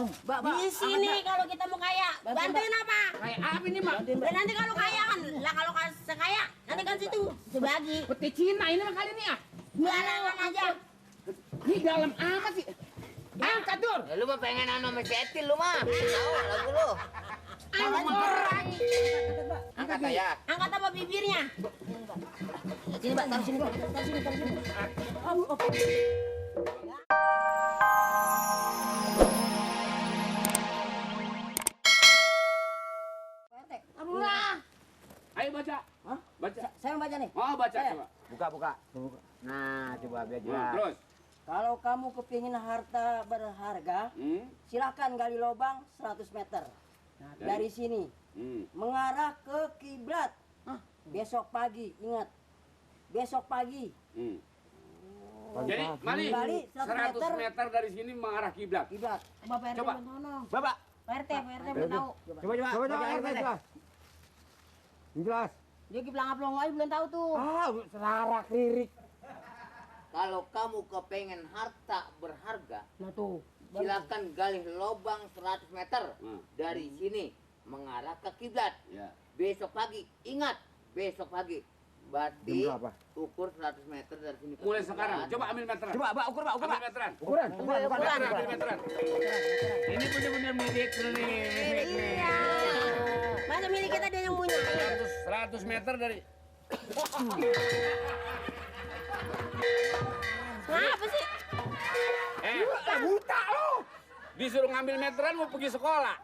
Di sini kalau kita mau kaya, bantuin apa? Kayak apa ini, Mak? Dan nanti kalau kaya kan, lah kalau sekaya, nanti kan situ sebagi. Peti Cina ini mah kali ini ya. Jualan aja. Ini dalam apa sih? Angkat, Dur. Ya, lu mah pengen sama si Etil lu mah. Tahu lagu lu. Orang. Angkat ya. Angkat apa bibirnya? Sini, Pak, taruh sini, Pak. Taruh sini, taruh sini. Aduh. Ayo baca. Hah? Baca. Saya mau baca nih. Oh, baca Saya. coba. Buka. Nah, coba biar jelas. Terus. Kalau kamu kepingin harta berharga, silakan gali lubang 100 meter. Nah, dari sini mengarah ke kiblat. Besok pagi, ingat. Besok pagi. Jadi, Mali, Gali 100 meter dari sini mengarah kiblat. Kiblat. Bapak RT Coba. belum tahu. Bapak. Pak RT belum tahu. Coba jelas. Jelas. Dia kiblat ngaplong aja belum tahu tuh. Ah, selarak lirik. Kalau kamu kepengen harta berharga, Nah tuh. silakan gali lubang 100 meter dari sini mengarah ke kiblat. Ya. Besok pagi, ingat, besok pagi. Berarti Jam berapa? ukur 100 meter dari sini. ke Mulai kiblat. sekarang. Coba ambil meteran. Coba, Pak, ukur, Pak. Ambil meteran. Ukuran. Ambil meteran. Ini benar-benar milik lu nih. Milik nih. Mana milik kita dia yang punya. 100 meter dari. Kenapa sih? Buta lu. Disuruh ngambil meteran mau pergi sekolah.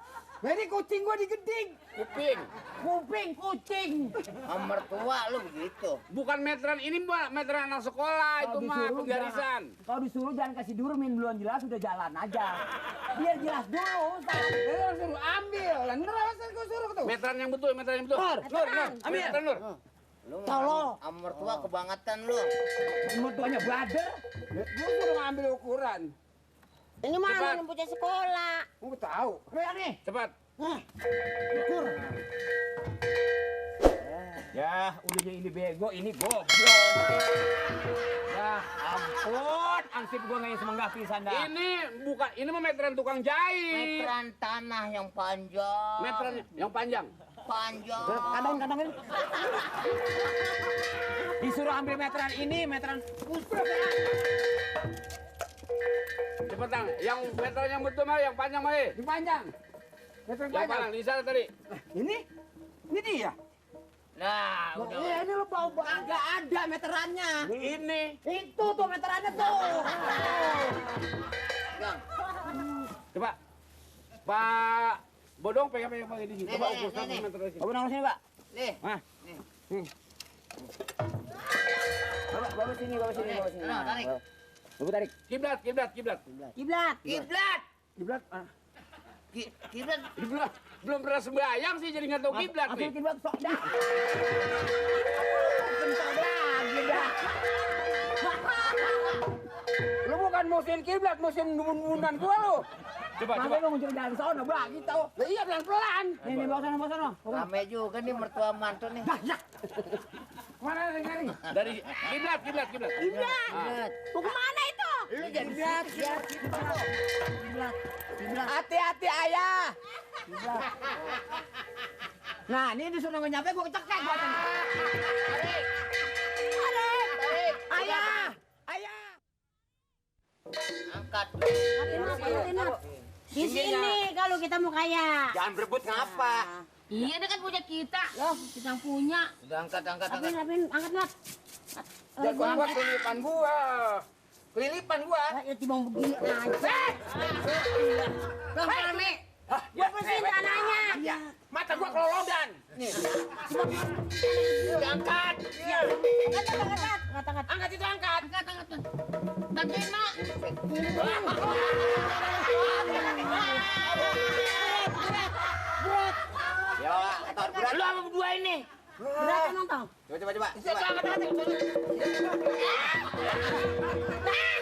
Jadi kucing gua digeding. Kuping. Kucing. Sama mertua lu begitu. Bukan meteran ini, Mbak. Meteran anak sekolah itu mah penggarisan. Kalau disuruh jangan kasih durmin, belum jelas udah jalan aja. Biar jelas dulu, Ustaz. Lu suruh ambil. Ntar alasan gua suruh tuh. Meteran yang betul. Nur. Ambil meteran, Nur. Lu Tolong. sama mertua kebangetan lu. Mertuanya brother. Gua suruh ngambil ukuran. Ini mah Cepat. yang punya sekolah. Gua tahu. Lihat nih. Cepat. Ukur. Ya, udah jadi ini bego, ini goblok. Ya ampun, ansip gua nganya semenggah pisan dah. Ini mah meteran tukang jahit. Meteran tanah yang panjang. Meteran yang panjang. Panjang. Kantong. Disuruh ambil meteran ini, meteran pusruk ya. Cepetan. Yang meteran yang betul mah yang panjang mah. Di panjang. Meteran Yang panjang. panjang di sana tadi. Ini dia. Nah, udah. Ini lu bau agak ada meterannya. Ini. Itu tuh meterannya tuh. Gang. Coba. Pak Bodong pegang di sini. Coba Nih, ukur 100 nih. meter dari sini. Bawa nang sini, Pak. Nih. Nah. Nih. Bawa sini. Nah, tarik. Bawa tarik. Kiblat. Kiblat. Kiblat. Kiblat. Kiblat. Belum pernah sembahyang sih jadi nggak tahu kiblat nih. Ambil kiblat sok dah. Bentar lagi dah. Lu bukan musim kiblat, musim nubun-nubunan gua lu. Coba. Makanya lu muncul dari sono, Bang, gitu. Lah iya pelan-pelan. Nih, bawa sana. Rame juga nih mertua mantu nih. Mana nih? Dari kiblat. Kiblat. Mau kemana itu? Lu jadi siap. Hati-hati, ayah. Nah, ini disuruh nyampe gua kecekek gua. Tarik. Ayah. Angkat. Angkatin. Di sini kalau kita mau kaya. Jangan berebut ngapa? Iya, dia kan punya kita. Loh, kita yang punya. Udah angkat. Angkat, Nat. Jangan gua kelilipan gua. Ya timbang begini aja. Loh, rame. Gua pasti tanahnya. Iya, mata gua kelolodan. Nih. Angkat. Angkat. Angkat itu angkat. Bantuin, Mak. Yo, ketor berat. Lu sama berdua ini. Berat emang, Tong? Coba.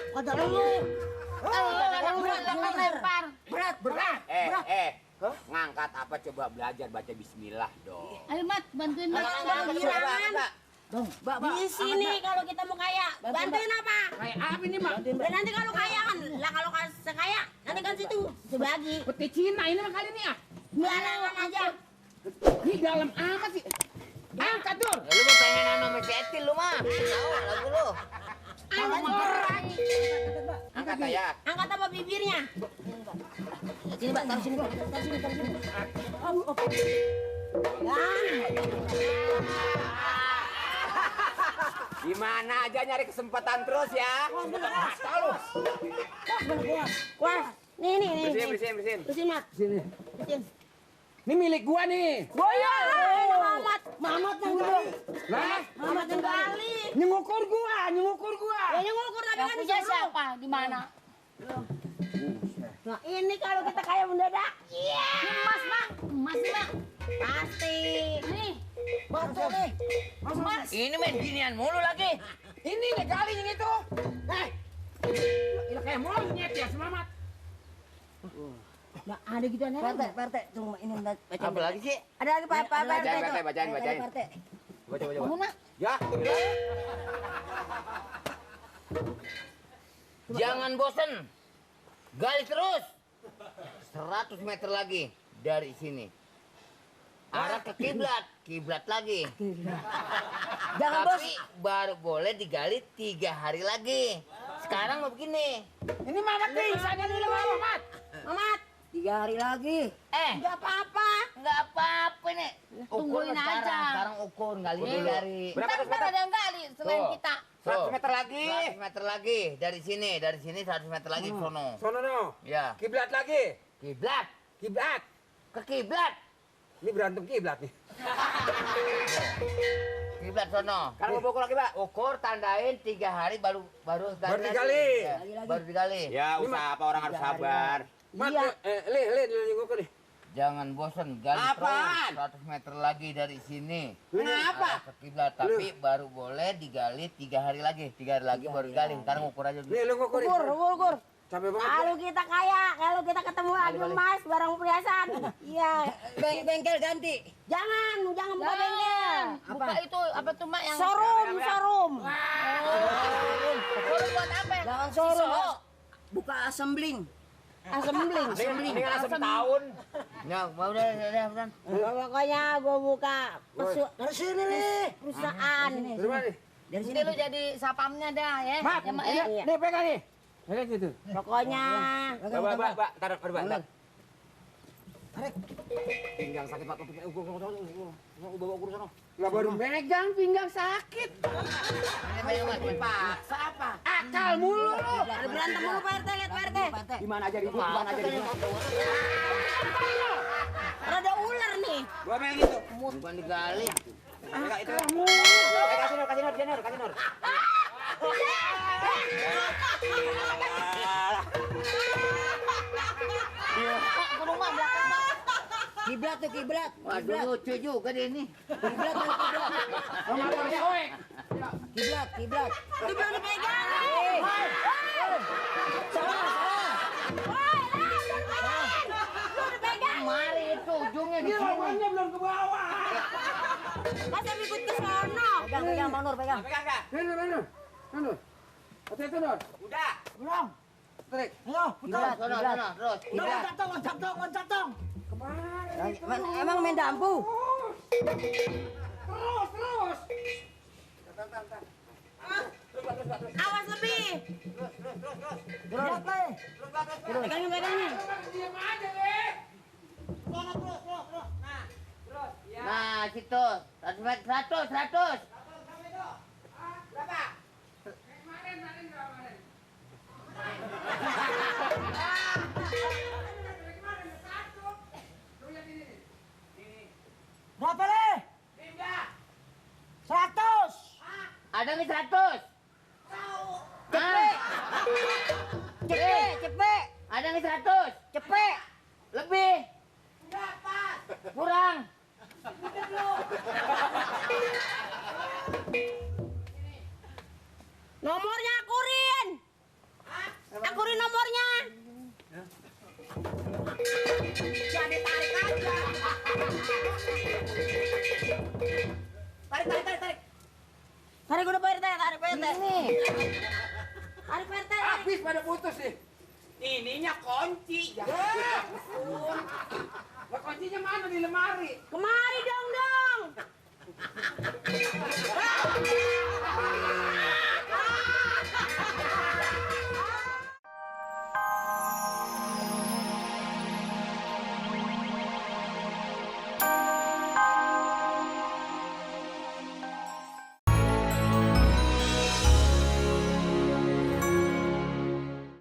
Kagak lu. Berat. Ngangkat apa coba belajar baca bismillah dong. Ayo, Mat, bantuin, Mat. Di sini kalau kita mau kaya, bantuin apa? kayak apa ini mah? Dan nanti kalau kaya kan, lah kalau sekaya nanti kan situ sebagi. Peti Cina ini mah kali ini ah. Barangan aja. Ini dalam amat sih. Angkat Dur. Lu mau pengen sama si Etil lu mah. Tahu lagu lu. Angkat ya. Angkat apa bibirnya? Sini Pak, taruh sini Pak. Taruh sini, taruh sini. Gimana aja nyari kesempatan terus ya. Wah, nih. Bersihin. Bersihin, Mat. Sini. Bersihin. Ini milik gua nih. Boya, Mamat. Mamat yang gali. Lah, Mamat yang gali. nyukur gua. Ya yang ngukur tapi kan Punya disuruh. siapa? Di mana? Nah, ini kalau kita kaya mendadak. Iya. Emas, Bang. Emas, Bang. Pasti. Nih. Masuk nih. Emas. Ini main ginian mulu lagi. Ini nih kali yang itu. Ini kayak monyet ya selamat. Nah, ada gitu nih. Pak RT, tunggu ini baca. Apa lagi sih? Ada lagi Pak Ada lagi, RT. Pak. bacain. Ada lagi, Pak RT. Coba. Kamu nak? Ya. Jangan bosen. Gali terus. 100 meter lagi dari sini. Arah ke kiblat lagi. Jangan bos. Tapi baru boleh digali 3 hari lagi. Sekarang mau begini. Ini Mamat nih, sana dulu Mamat. Mamat, 3 hari lagi. enggak apa-apa. Nggak apa-apa nih. Tungguin aja. Sekarang ukur gali dari. Ntar ada yang gali selain Tuh. kita. 100 meter lagi. 100 meter lagi dari sini 100 meter lagi ke sono. Sono no. Ya. Kiblat lagi. Kiblat. Kiblat. Ke kiblat. Ini berantem kiblat nih. Kiblat sono. Sekarang mau ukur lagi, Pak. Ukur tandain 3 hari baru digali. Ya, baru digali. Ya usaha apa orang harus sabar. Mat, Iya. nyukur nih. Jangan bosan gali Apaan? terus 100 meter lagi dari sini. Kenapa? Arah ke kiblat, tapi baru boleh digali 3 hari lagi. 3 hari lagi baru digali. Ntar ngukur aja dulu. Nih lu ngukur. Ukur. Capek banget. Kalau kita kaya, kalau kita ketemu lagi emas, barang perhiasan. Iya. Bengkel ganti. Jangan buka bengkel. Jangan. Buka itu apa tuh Mak yang Showroom. Showroom buat apa? Jangan Siso. showroom. Buka assembling. Assembling. Dengan asam tahun. Ya, udah. Pokoknya gue buka Dari sini nih. perusahaan. Dari mana nih? Dari Nanti sini. lu jadi sapamnya dah ya. Mat, Ya, Mak, ini, ya. nih pegang nih. Pegang gitu. Pokoknya Pak, taruh, Pak. Pinggang sakit Pak. Bawa ukur sana. Lah baru megang pinggang sakit. Paksa apa? Akal mulu lu. ada berantem mulu Pak RT, lihat Pak RT. Di mana aja ribut, di mana aja ribut. Ada ular nih. Gua pengen gitu. Bukan digali. Pegang itu. Kasih Nur. Pak, ke rumah belakang Pak. Kiblat tuh kiblat. Waduh, lucu juga dia ini. Kiblat tuh kiblat. Kiblat. Itu belum dipegang. Belum dipegang. Mari itu ujungnya di sini. belum ke bawah. Masa ikut ke sono. Pegang, Bang Nur, pegang. Pegang enggak? Nur. Hati-hati Nur. Udah. Belum. Tarik. Kiblat. Terus. Loncat. Emang main dampu? Terus. Awas lebih. Terus. Pegangin. Diam aja deh. Nah, situ. 100 meter, 100. Berapa le? 100. Ada nih 100. Cepet. Cepet. Ada nih 100. Cepet. Lebih. Kurang. Nomornya akurin. Akurin nomornya. Jadi tarik aja. Tarik. Tarik udah Pak RT, tarik Pak RT. Tarik Pak RT. Habis pada putus nih. Ininya kunci. Lah kuncinya mana di lemari? Kemari dong.